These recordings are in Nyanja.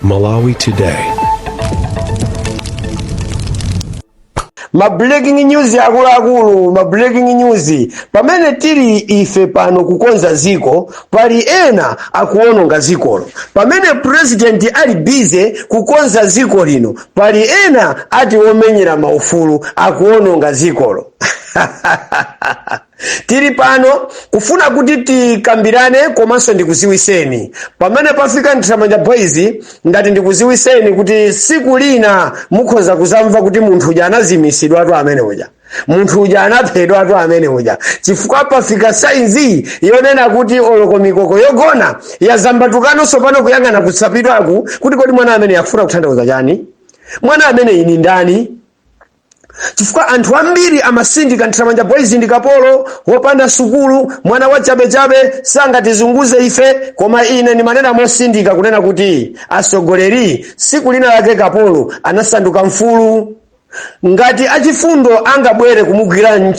Malawi Today. Ma breaking news akuluakulu, ma breaking news. Pamene tili ife pano kukonza ziko, pali ena akuononga zikolo. Pamene president ali busy kukonza ziko lino, pali ena ati omenyera maufulu akuononga zikolo. Tili pano kufuna kuti tikambirane komanso ndikuziwiseni pamene pafika Nthiramanja Boys. Ngati ndikuziwiseni kuti siku lina mukhoza kuzamva kuti munthu uja anazimisidwatu, amene uja munthu uja anaphedwatu, amene uja, chifukwa pafika saizi yonena kuti oloko mikoko yogona yazambatukanonso pano kuyang'ana kusapidwaku kuti kodi mwana amene akufuna kutanthauza chani, mwana amene ini ndani? Chifukwa anthu ambiri amasindika Nthiramanja Boys ndi kapolo wopanda sukulu, mwana wa chabechabe, sangatizunguze ife. Koma ine ndimanena mosindika kunena kuti asogoleri, siku lina lake kapolo anasanduka mfulu ngati achifundo angabwere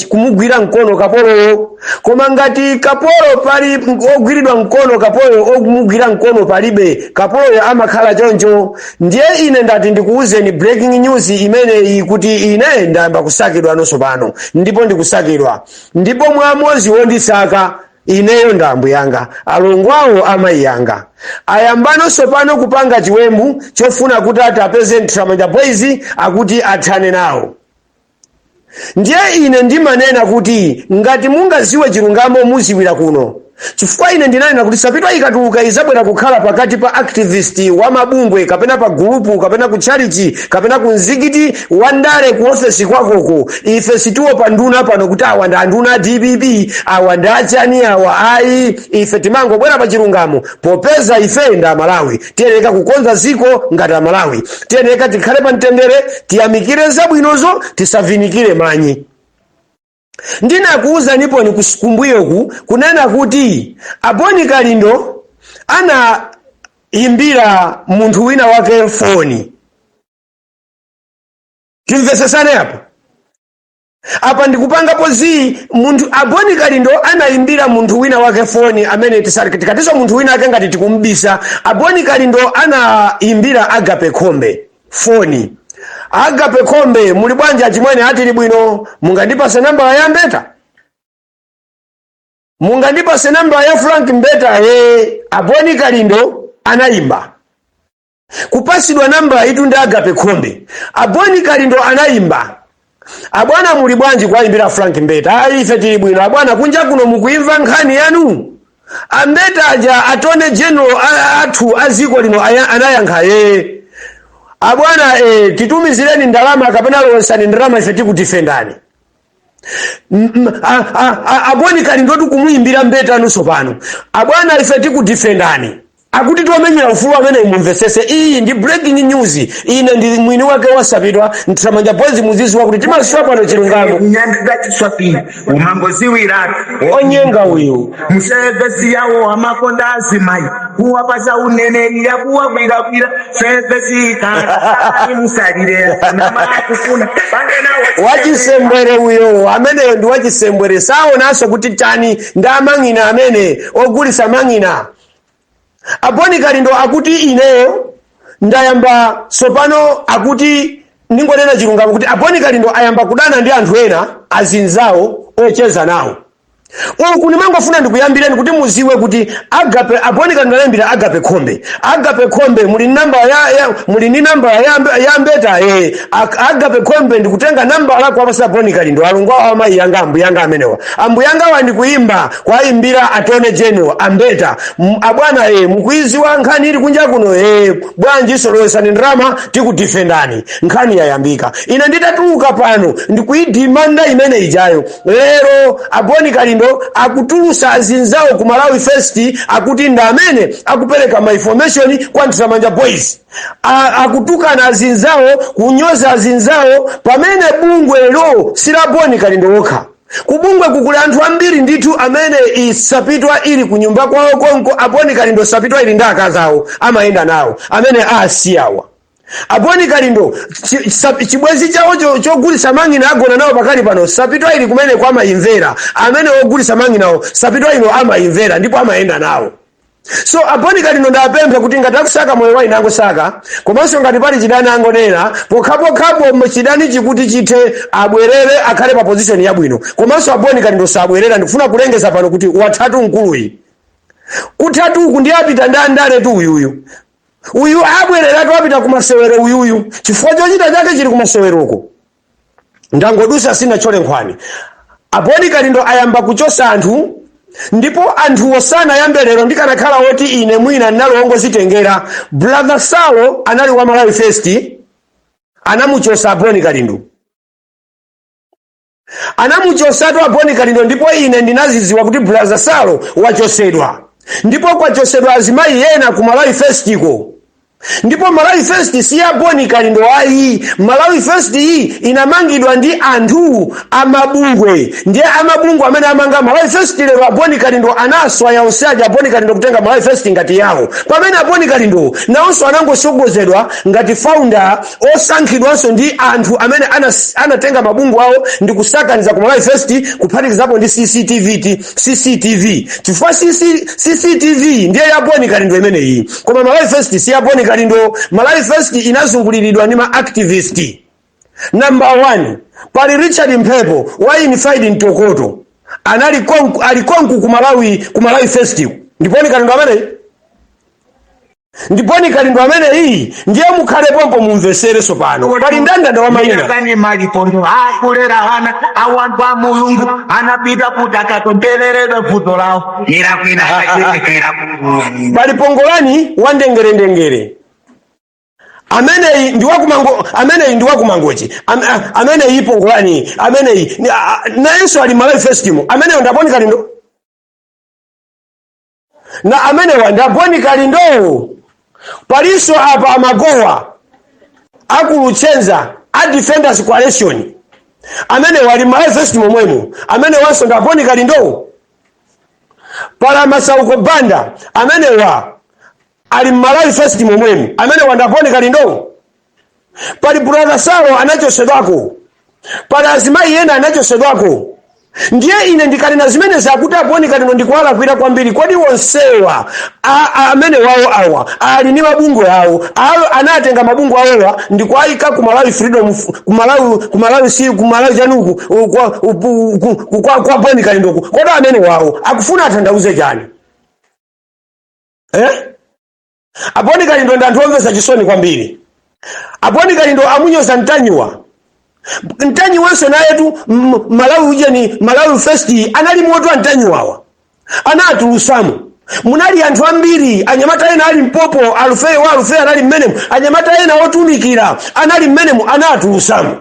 kumugwira mkono kapoloyo. Koma ngati kapolo pali ogwiridwa mkono, kapolo omugwira mkono palibe, kapoloyo amakhala choncho. Ndiye ine ndati ndikuwuzeni breaking news imeneyi kuti ine ndayamba kusakidwa nonso pano, ndipo ndikusakidwa, ndipo mwamozi wondisaka ineyo ndi ambuyanga, alongo awo amayi anga. Ayambanonso pano kupanga chiwembu chofuna kuti ati apeze Nthiramanja Boys, akuti athane nawo. Ndiye ine ndimanena kuti ngati mungaziwe chilungamo, muziwira kuno, chifukwa ine ndinanena kuti sapitwa ikatuluka izabwera kukhala pakati pa activist wa mabungwe kapena pa gulupu kapena ku tchalichi kapena ku mzikiti, wandale ku ofesi kwakoko. Ife sitiopa nduna pano kuti awa ndi anduna a DPP, awa ndi achani, awa ayi. Ife timangobwera pa chilungamo popeza ife ndi Amalawi, tiyeneka kukonza ziko ngati Amalawi, tiyeneka tikhale pa mtendere, tiyamikire zabwinozo, tisavinikire manyi. Ndinakuwuzaniponi kumbuyoku kunena kuti Aboni Kalindo anayimbira munthu wina wake foni. Timvesesane apa. Apa ndikupangapo zi munthu Aboni Kalindo anayimbira munthu wina wake foni amene tikatiso munthu wina wake ngati tikumbisa. Aboni Kalindo anayimbira Agape Khombe foni. "Agape Khombe, muli bwanji achimwene?" "Atili bwino. Mungandipase nambala ya Mbeta? Mungandipase nambala ya Frank Mbeta?" "Ye." Aboni Kalindo anayimba, kupasidwa nambala itu ndi Agape Khombe. Aboni Kalindo anayimba, "Abwana, muli bwanji?" Kwayimbira Frank Mbeta. "Ayi, ife tili bwino abwana. Kunja kuno mukuimva nkhani yanu Ambeta aja, attorney general athu a ziko lino?" Anayankha, "Ye abwana. Titumizireni ndalama kapena lowesani ndalama, ife tikudifendani." Aboni Kalindo tikumuyimbira Mbeta nunso pano, "Abwana, ife tikudifendani." Akuti tomenyera ufulu amene mumvesese, iyi ndi breaking news. Ine ndi mwini wake wasapidwa Nthiramanja Boys, muziziwa kuti timasiwa pano chilungamo. Kunyandika chiswapini umangoziwiratu. Onyenga uyu. Musevesi yawo amakonda azimayi, kuwapasa uneneri, yakuwagwiragwira sevesi kana musalire namakufuna pange. Wachisembwere uyo, ameneyo ndi wachisembwere, saonanso kuti chani ndi amang'ina amene ogulisa mang'ina. Aboni Kalindo akuti ineyo ndayamba sopano, akuti ndingonena chilungamo kuti Aboni Kalindo ayamba kudana ndi anthu ena azinzawo ocheza nawo. Uku ndimangofuna ndikuyambireni kuti muziwe kuti Agape, Aboni Kalindo anayambira Agape Khombe. "Agape Khombe, muli namba ya muli ndi namba ya Mbeta?" Agape Khombe ndikutenga namba lako apasa Aboni Kalindo, alongo awo amayi yanga, ambuyanga amenewa, ambuyanga wa, ndikuyimba kwayimbira attorney general Ambeta. "Abwana, mukuiziwa nkhani ili kunja kuno? Bwanji solowesani ndalama, tikudifendani." Nkhani yayambika. Ine nditatuluka pano ndikuyidimanda imene ijayo. Lero Aboni Kalindo akutulusa azinzawo ku Malawi First, akuti ndi amene akupereka ma information kwa Nthiramanja Boys. Akutukana azinzawo, kunyoza azinzawo, pamene bungwelo silaboni Kalindo wokha. Kubungwe kukuli anthu ambiri ndithu amene isapitwa ili kunyumba kwawo konko. Aboni Kalindo sapitwa ili ndi akazi awo, amayenda nawo amene asiyawa. Aboni Kalindo chibwenzi chawo chogulitsa mang'ina agona nawo pakali pano, sapitwa ili kumene kwa amayimvera amene ogulitsa mang'inawo, sapitwa ino amayimvera ndipo amayenda nawo. So a Bon Kalindo ndapempha kuti ngati akusaka moyo wa ine angosaka, komanso ngati pali chidani angonena pokhapokhapo chidani chikuti chithe, abwerere akhale pa position yabwino. Komanso a Bon Kalindo sabwerera. Ndikufuna kulengeza pano kuti wathatu mkuluyi, kuthatu uku ndi apita ndi andale tu. Uyuyu uyu abwereratu, apita kumasewero uyuyu, chifukwa chochita chake chili kumaseweroko. Ndangodusa sinachole nkhwani. A Bon Kalindo ayamba kuchosa anthu, ndipo anthuwo sanayambe lero. Ndikanakhala woti ine mwina ndinali wongozitengera, Brother Salo anali wa Malawi First, anamuchosa a Bon Kalindo, anamuchosatu a Bon Kalindo. Ndipo ine ndinaziziwa kuti Brother Salo wachosedwa, ndipo kwachosedwa azimayi ena ku Malawi First ko. Ndipo Malawi First si ya Bon Kalindo ayi. Malawi First iyi inamangidwa ndi anthu amabungwe, ndiye amabungwe amene amanga Malawi First. Lero a Bon Kalindo anaswa yaonse aja, a Bon Kalindo kutenga Malawi First ngati yawo, pamene a Bon Kalindo nawonso anangosogozedwa ngati founder osankhidwanso ndi anthu amene anatenga mabungwe awo ndi kusakaniza ku Malawi First, kuphatikizapo ndi CCTV, CCTV, chifukwa CCTV ndiye ya Bon Kalindo imeneyi, koma Malawi First si ya Bon Kalindo. Malawi First inazunguliridwa ndi ma activist. Number one, pali Richard Mphepo wa Unified Mtokoto, anali konku, ali konku ku Malawi First. Ndi Bon Kalindo ameneyi, ndi Bon Kalindo ameneyi. Ndiye mukhale pompo mumvesereso pano, pali ndandanda wa mayina. Kanye malipondo akulera ana awantu a Mulungu anapita kuti akapempherere vuto lawo irakwina akachetekera. Pali Pongolani wa Ndengerendengere, ameneyi ndi wakumango, ameneyi ndi wakumangochi. Ameneyi Pongolani ameneyi nayenso ali Malawi First mo. Ameneyo ndi a Bon Kalindo na amenewa ndi a Bon Kalindo. Palinso apa amagowa akulutchenza a Defenders Coalition, amenewa ali Malawi First momwemo, amenewanso ndi a Bon Kalindo. Pala Masauko Banda, amenewa ali Malawi First momwemo, amenewa ndi a Bon Kalindo. Pali Brother Salo anachosedwako, pali azimayi ena anachosedwako. Ndiye ine ndikanena zimene zakuti a Bon Kalindo ndikuwalakwira kwambiri. Kodi onsewa amene wawo awa ali ndi mabungwe awo awo, anatenga mabungwe awowa ndikuayika ku Malawi Freedom, ku Malawi si ku Malawi chanuku kwa Bon Kalindoku? Kodi amene wawo akufuna atanthauze chani, eh? A Bon Kalindo ndi anthu omvetsa chisoni kwambiri. A Bon Kalindo amunyoza Mtanyiwa. Mtanyiwanso nayetu Malawi ujeni, Malawi First anali moto. Antanyiwawa anatulusamo, munali anthu ambiri, anyamata ena ali mpopo, Alufeyo wa Alufeyo anali mmenemu, anyamata ena otumikira anali mmenemu, anatulusamo.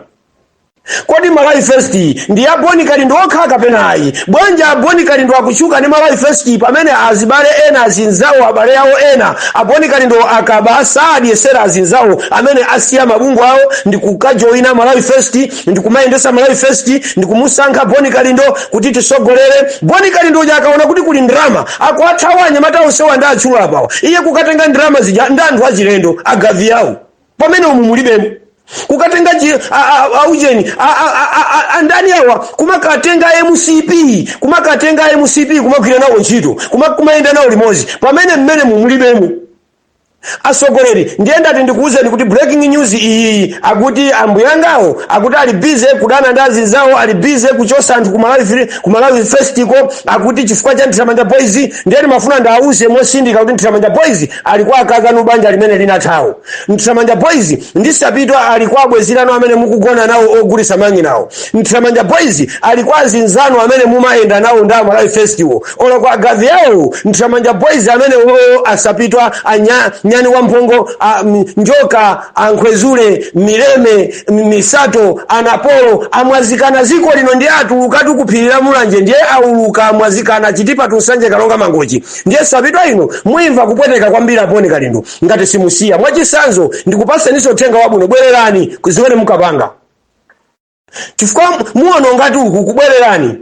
Kodi Malawi First ndi a Bon Kalindo okha kapena ayi? Bwanji a Bon Kalindo akutchuka ndi Malawi First, pamene azibale ena, azinzawo, abale awo ena, a Bon Kalindo akaba sadyesera azinzawo amene asiya mabungwe awo ndi kukajoyina Malawi First ndi kumayendesa Malawi First ndi kumusankha Bon Kalindo kuti tisogolere? Bon Kalindo uja akaona kuti kuli ndrama, akuathawa anyamata onsewa ndi atchula apawa, iye kukatenga ndrama zija ndi anthu achilendo agavi yawo, pamene umu mulibemo kukatenga aujeni andani awa, kumakatenga MCP, kumakatenga MCP, kumagwira nawo ntchito, kumayenda nawo limodzi, pamene mmene mumulibemo asogoleri. Ndiye ndati ndikuwuzeni kuti breaking news iyi, akuti ambuyangawo akuti ali busy kudana ndi azinzawo, ali busy kuchosa anthu ku Malawi First ko, akuti chifukwa cha Nthiramanja Boys. Ndiye ndimafuna ndawuze mosindika kuti Nthiramanja Boys ali kwa akakanu banja limene linathawo. Nthiramanja Boys ndisapitwa ali kwa abwezirano amene mukugona nawo ogulisa mang'inawo. Nthiramanja Boys ali kwa azinzanu amene mumayenda nawo ndi Malawi First wo, olo kwa agavi yawo. Nthiramanja Boys amene wo asapitwa anya, nyani wamphongo, njoka, ankhwezule, mileme, misato, anapolo amwazikana ziko lino, ndiye atulukatu kuphirira Mulanje, ndiye auluka amwazikana Chitipa, Tunsanje, Kalonga, Mangochi. Ndiye sapitwa ino muimva kupweteka kwambiri a Bon Kalindo ngati simusiya. Mwachisanzo, ndikupaseniso uthenga wabwino: bwererani kuzimene mukapanga, chifukwa muona ngati uku kubwererani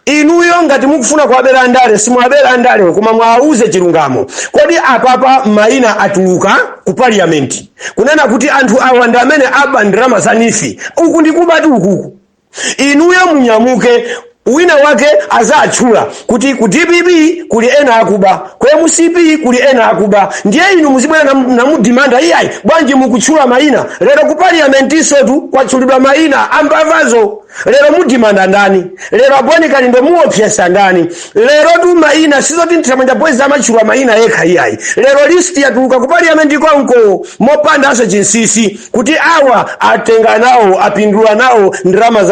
inuyo ngati mukufuna kuwabera andale, simuwabera andale, koma mwauze chilungamo. Kodi apapa mayina atuluka ku parliament kunena kuti anthu awa ndi amene aba ndalama za NEEF? Uku ndikubati ukuku. Inuyo munyamuke. Wina wake azatchula kuti ku DPP kuli ena akuba, ku MCP kuli ena akuba, ndiye inu muzibwera namudimanda, "Iyayi, bwanji mukutchula mayina?" Lero ku parliamentinsotu kwatchulidwa mayina ambavazo. Lero mudimanda ndani? Lero a Bon Kalindo muopsesa ndani? Lero tu mayina sizoti Nthamanja Boys amatchula mayina yekha, iyayi. Lero list yatuluka ku parliament konko mopandanso chinsisi kuti awa atenga nawo, apindula nawo ndalama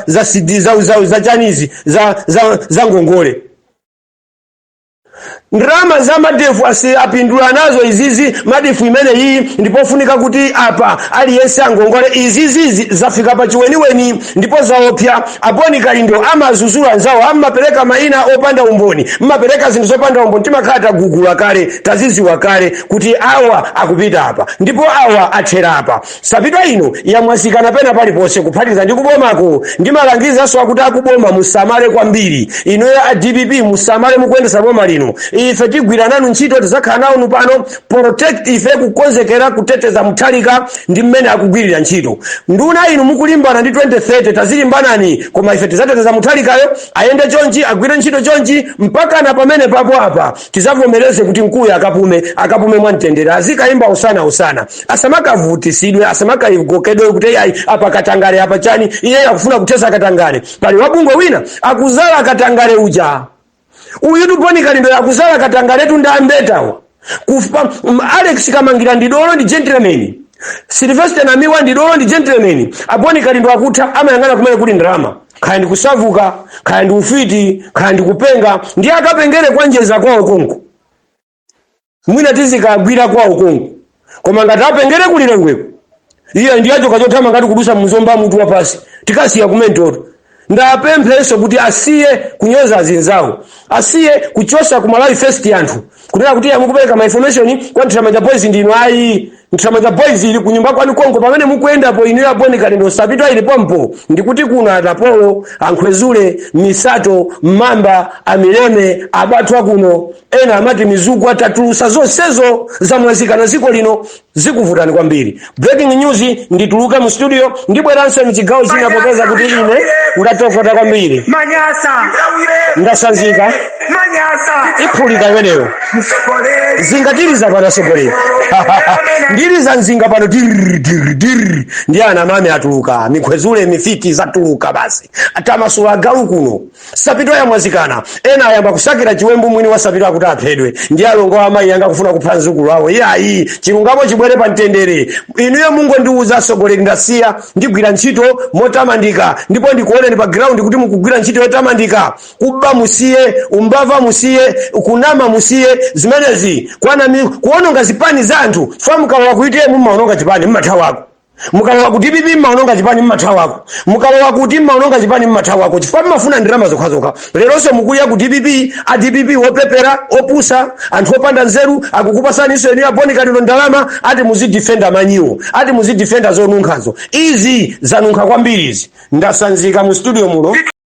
za CD za chanizi za ngongole, ndalama za madefu asi apindula nazo izizi. Madefu imene iyi ndipofunika kuti apa aliyense angongole. Izizizi zafika pa chiweniweni ndipo zaopsa. A Bon Kalindo amazuzula anzawo, amapereka mayina opanda umboni, mmapereka zinthu zopanda umboni. Timakhala tagugula kale, taziziwa kale kuti awa akupita apa ndipo awa athera apa. Sapitwa ino yamwazikana pena paliponse, kuphatikiza ndi kubomako. Ndimalangizanso akuti akuboma musamale kwambiri. Inuyo a DPP musamale mukuyendesa boma lino. Ife tigwira nanu ntchito, tizakhala nanu pano protect. Ife kukonzekera kuteteza Mutharika ndi mmene akugwirira ntchito. Nduna inu mukulimbana ndi 2030, tazilimbanani, koma ife tizateteza Mutharikayo. Ayende chonchi, agwire ntchito chonchi mpaka na pamene papo apa tizavomereze kuti mkuyu akapume, akapume mwamtendere, azikayimba usana usana, asamakavutisidwe, asamakagokedwe kuti ayi, apa katangale, apa chani. Iye akufuna kuthesa katangale, pali wabungwe wina akuzala katangale uja. Uyu tu Bon Kalindo akuzala katangaletu ndi ambetawa kufa. Alex Kamangira ndi dolo, ndi gentleman. Sylvester Namiwa ndi dolo, ndi gentleman. A Bon Kalindo akutha amayang'ana kumene kuli ndalama, kaya ndi kusavuka, kaya ndi ufiti, kaya ndi kupenga, ndiye akapengere kwanjeza kwawo konko. Mwina tizikagwira kwawo konko, koma ngati apengere kulilongweko, iye ndiye achoka chotama ngati kudusa muzomba mutu wapasi, tikasiya kumentoto. Ndapemphenso kuti asiye kunyoza azinzawo, asiye kuchosa ku Malawi First anthu, kunena kuti mukupereka ma information kwa Nthamanja Boys ndinu. Ayi, Nthamanja Boys ili kunyumba kwanu konko pamene mukuyendapo inu a Bon Kalindo. Sapitwa ili pompo, ndikuti kuno atapolo, ankhwezule, misato, mmamba, amileme, abatwa kuno, ena amati mizugu, atatulusa zonsezo zamwazikana ziko lino, zikuvutani kwambiri. Breaking news, ndituluke mu studio, ndibweranso mchigawo china popeza kuti ine ndatokota kwambiri. Manyasa. Ndasanzika. Manyasa. Iphulika imeneyo. Msogoleli. Zingatiriza pano asogolera, ndiriza nzinga pano dir dir dir, ndi ana mame atuluka, mikhwezule, mifiti zatuluka basi, atamasula agalu kuno. Sapitwa yamwazikana, ena ayamba kusakira chiwembu mwini wa sapitwa akuti aphedwe ndi alongo amayi anga kufuna kupha mzukulu awo. Iyayi, chilungamo chibwere pa mtendere. Inuyo mungondiuza asogoleri, ndasiya, ndigwira ntchito motamandika ndipo ndikuoneni pa ground kuti mukugwira ntchito yotamandika. Kuba musiye, umbava musiye, kunama musiye, zimenezi kwanami kuononga zipani za anthu. Fa mukalowa ku UTM mmaononga chipani, mmathawako. Mukalowa ku DPP mmaononga chipani, mmathawako. Mukalowa kuti mmaononga chipani, mmathawako, chifukwa mmafuna ndalama zokhazokha. Leronso mukulya ku DPP, a DPP wopepera, opusa, anthu opanda nzeru akukupasaninso inu a Bon Kalindo ndalama, ati muzidifenda manyiwo, ati muzidifenda zonunkhazo. Izi zanunkha kwambiri izi. Ndasanzika mu studio muno.